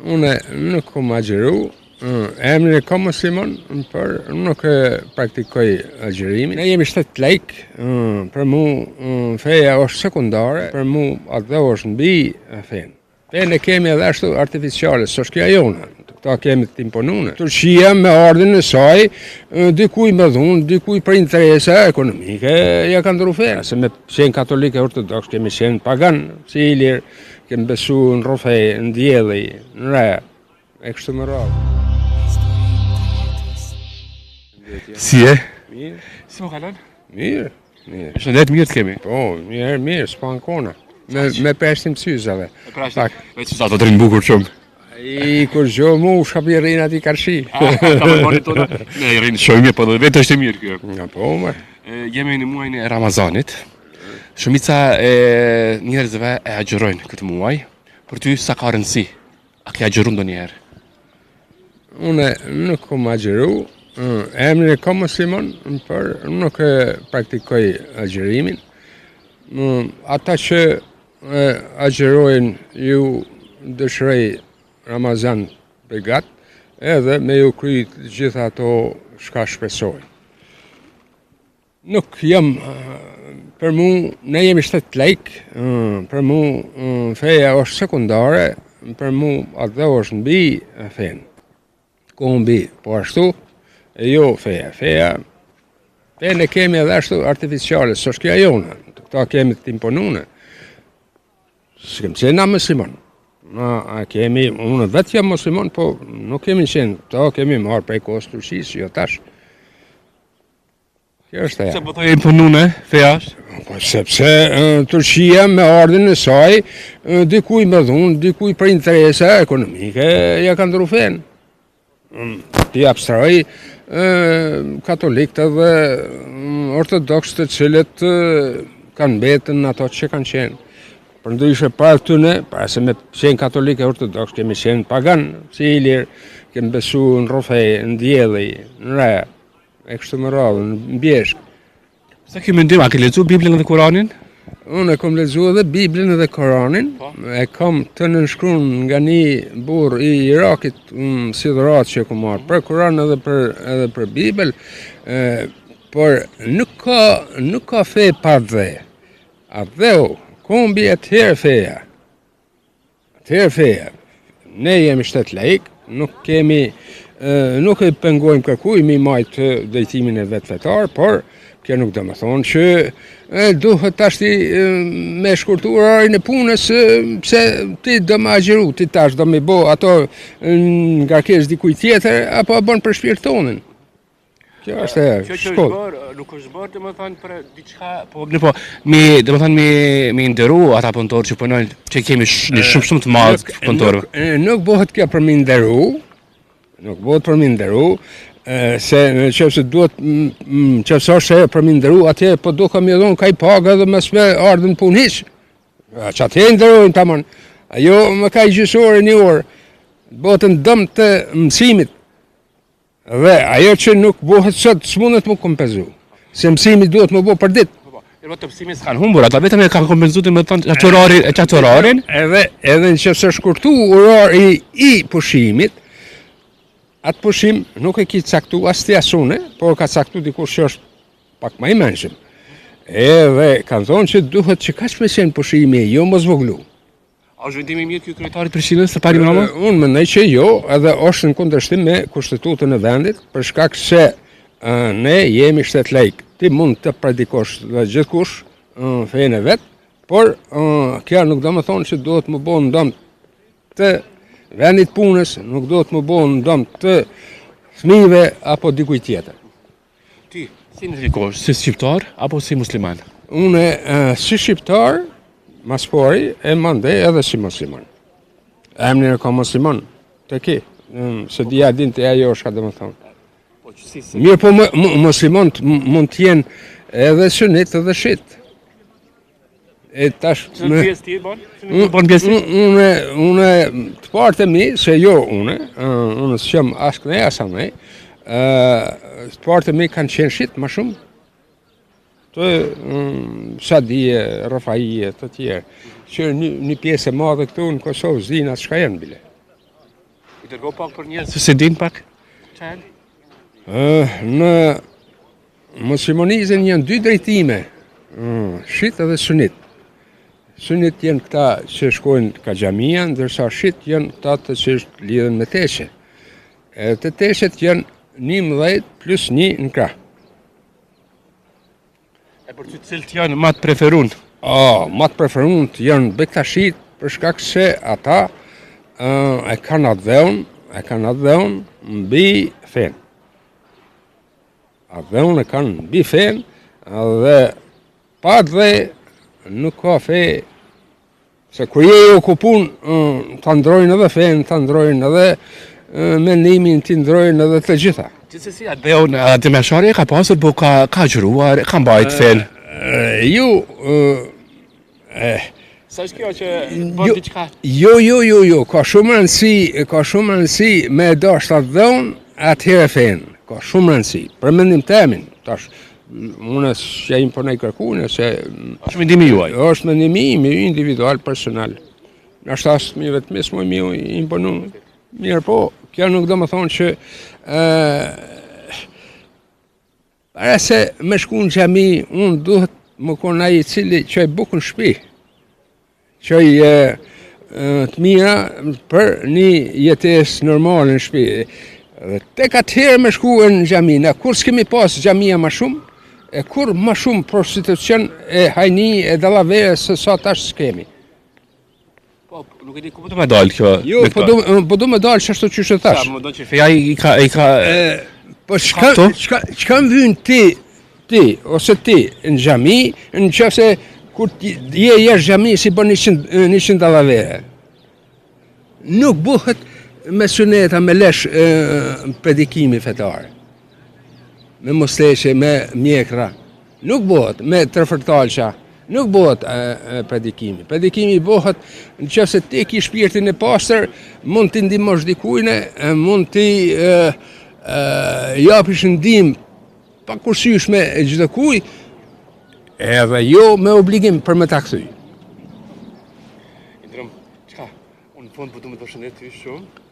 Unë nuk kom agjëru, emrin e kom musliman, por nuk e praktikoj agjërimin. Ne jemi shtet laik, për mu feja është sekundare, për mu atdheu është mbi fenë. Fenë e kemi edhe ashtu artificiale, s'është kjo jona, këta kemi të imponune. Turqia me ardhjen e saj, dikuj me dhunë, dikuj për interesa ekonomike, ja ka ndru fenë. Se me qenë katolik e ortodoks, kemi qenë pagan, si ilir, kemi besu në rrufe, në dielli, në re, e kështu me radhë. Si je? Mirë. Si po kalon? Mirë, mirë. Shëndet mirë të kemi. Po, mirë, mirë, s'po ankona. Me, me përjashtim syzave. Pak. Me syzat të rrinë bukur shumë. I kur gjo mu, shapi rrinë ati karshi. Ah, ka më bëri tona. Ne i rrinë shumë mirë, po dhe vetë është e mirë kjo. Nga po, më. Jemi në muajin e Ramazanit. Shumica e njerëzve e agjërojnë këtë muaj. Për ty sa ka rëndësi? A ke agjëru ndonjëherë? Unë nuk kom agjëru, emrin e kom musliman, por nuk e praktikoj agjërimin. Ata që agjërojnë ju dëshiroj Ramazan begat, edhe me ju kry të gjitha ato çka shpresojnë. Nuk jam, për mu, ne jemi shtet laik, për mu feja është sekundare, për mu atdheu është mbi fenë. Kombi, po ashtu, e jo feja. Feja, fenë e kemi edhe ashtu artificiale, s'është kjo jona, këta kemi të imponune. S'kem qenë na musliman. Na a kemi, unë vetë jam musliman, po nuk kemi qenë, këta kemi marrë prej kohës Turqisë, jo tash. Kjo është ajo. Pse po thoj imponune, feja është? Po sepse Turqia me ardhjen e saj, dikuj me dhunë, dikuj për interesa ekonomike, ja ka ndru fenë. Mm, t'i abstrahoj katolikët dhe mm, ortodoksët të cilët kanë mbetën ato që kanë qenë. Përndryshe para tyne, para se me qenë katolik e ortodoks, kemi qenë pagan, si ilir, kemi besu në rrufe, në dielli, në re. E kështu me radhë, në bjeshkë. Sa ke mendim, a ke lexu Biblën dhe Kuranin? Unë e kom lexu edhe Biblën edhe Kuranin, po. e kom të nënshkrun nga një burrë i Irakit, mm, si dhuratë që e kom marrë, për Kuran edhe për, edhe për Bibël, e, por nuk ka, nuk ka fe pa atdhe. Atdheu, kombi atëherë feja. Atëherë feja, ne jemi shtet laik, nuk kemi nuk e pengojmë kërkuj mi majtë drejtimin e vet fetar, por kjo nuk do me thonë që e, duhet tashti me shkurtu orarin e punës, pse ti do me agjëru, ti tash do me bo ato ngarkesë dikuj tjetër, apo e bon për shpirt tonin. Kjo është e Kjo që është bërë, nuk është bërë domethënë për diçka, po ne po me domethënë me me nderu ata punëtorë që punojnë, që kemi sh, një shumë shumë të madh punëtorëve. Nuk, nuk bëhet kjo për me nderu, nuk bëhet për me nderu, se në qoftë se duhet, në qoftë se është për me nderu, atje po duhet me dhonë kaj pagë edhe mos me ardhë në punë hiç. Që atje nderojnë tamam. Ajo më kaj gjysë ore një orë, bëhet në dëm të mësimit. Dhe ajo që nuk bëhet sot s'mundet mu kompenzu. Se mësimi duhet mu bo për ditë. Po, po. Jo vetëm mësimi s'kanë humbur, ata vetëm e kanë kompenzu domethënë atë orarin, e qatë orarin. Edhe edhe në qoftë se shkurtu orari i pushimit, atë pushim nuk e ki caktu as ti as une, por ka caktu dikush që është pak ma i mençëm. Edhe kanë thonë që duhet që kaq me qenë pushimi, jo mos voglu. A është vendim i mirë ky kryetarit Prishtinës të Parim Rama? Unë mendoj që jo, edhe është në kundërshtim me kushtetutën e vendit, për shkak se ne jemi shtet laik. Ti mund të predikosh dhe gjithkush fenë e vet, por kjo nuk do me thonë që duhet me bo në dëm të vendit punës, nuk duhet me bo në dëm të fëmijëve apo dikujt tjetër. Ti, si identifikohesh, si shqiptar apo si musliman? Unë si shqiptar, ma s'pari, e mandej edhe si musliman. Emrin e kam musliman, të ki, se di a din ti ajo çka do me thonë. Po, si, si. Mirë po musliman mund të jenë edhe sunit edhe shit. E tash Në me pjesë ti bën? Unë bën pjesë ti? Unë unë të parët e mi, se jo unë, unë s'jam as kënej as anej. Ë, të parët e mi kanë qenë shit më shumë. Të Sadije, Rafaije, të tjerë, që një, një pjesë e madhe këtu në Kosovë s'dinë as çka janë bile. I dërgo pak për njerëz që s'e din pak. Çfarë? Ë, në muslimanizëm janë dy drejtime. Mm, shit edhe sunit. Sunit janë këta që shkojnë ka xhamia, ndërsa shit janë këta të që lidhen me teqe. Edhe te teqet janë 11 plus 1 në krah. E për ty cilët janë ma të preferun? Oh, ma të preferun janë bektashit për shkak se ata uh, e kanë atdheun, e kanë atdheun mbi fenë. Atdheun e kanë mbi fenë dhe pa atdhe nuk ka fe Se kur je i okupun, ta ndrojnë edhe fenë, ta ndrojnë edhe mendimin, t'i ndrojnë edhe të gjitha. Gjithsesi, atdheun, Adem Jashari e ka pasur, po ka, ka agjëruar, ka mbajt fenë. Ju, e, Sa është kjo që bën diçka? Jo, jo, jo, jo, ka shumë rëndësi, ka shumë rëndësi me e dashtë atdheun, atëherë fenë. Ka shumë rëndësi. Për mendim temin, tash, Unë s'e imponoj kërkujt, se... është mendimi juaj? është mendimi im, individual, personal. Nashta as mi vetmi s'muj me imponu. Mirë po, kjo nuk do me thonë që... E, para se me shku në xhami, unë duhet me konë ai i cili çoj bukë në shpi. Çoj të mira për një jetesë normale në shpi. Dhe tek atëherë me shku në xhami, na kur s'kemi pas xhamia ma shumë, e kur ma shumë prostitucion e hajni e dallavere se sa tash s'kemi. Po, nuk e di ku po do me dalë kjo. Jo, po do po do me dalë qashtu qysh e thash. Sa më do që feja i ka i ka e, po çka çka çka më vyn ti Ti, ose ti, në xhami, në qoftë se kur ti, je jashtë xhamisë i bën 100, 100 dallavere. Nuk bëhet me syneta, me lesh e, predikimi fetar. Me musteqe, me mjekra. Nuk bëhet me tërfërtalqa. Nuk bëhet e, e, predikimi. Predikimi bëhet në qoftë se ti ki shpirtin e pastër, mund t'i ndihmosh dikujt, mund t'i e, e, japish ndihmë pakursyeshme çdokuj, edhe jo me obligim për me ta kthy. Indrëm, çka? Unë në fund po du me të përshëndet ty shumë.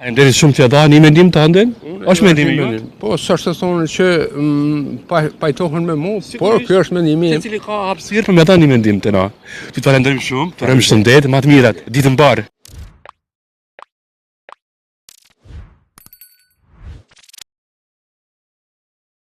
Faleminderit shumë që e dha një mendim tëndin. Është mendimi jot? Po, s'është të thonë që mm, pa, pajtohen me mu, por kjo është mendimi im. Secili ka hapësirë për me dhënë një mendim të na. Ty të falenderojmë shumë, të urojmë shëndet, më të mirat, ditë të mbarë.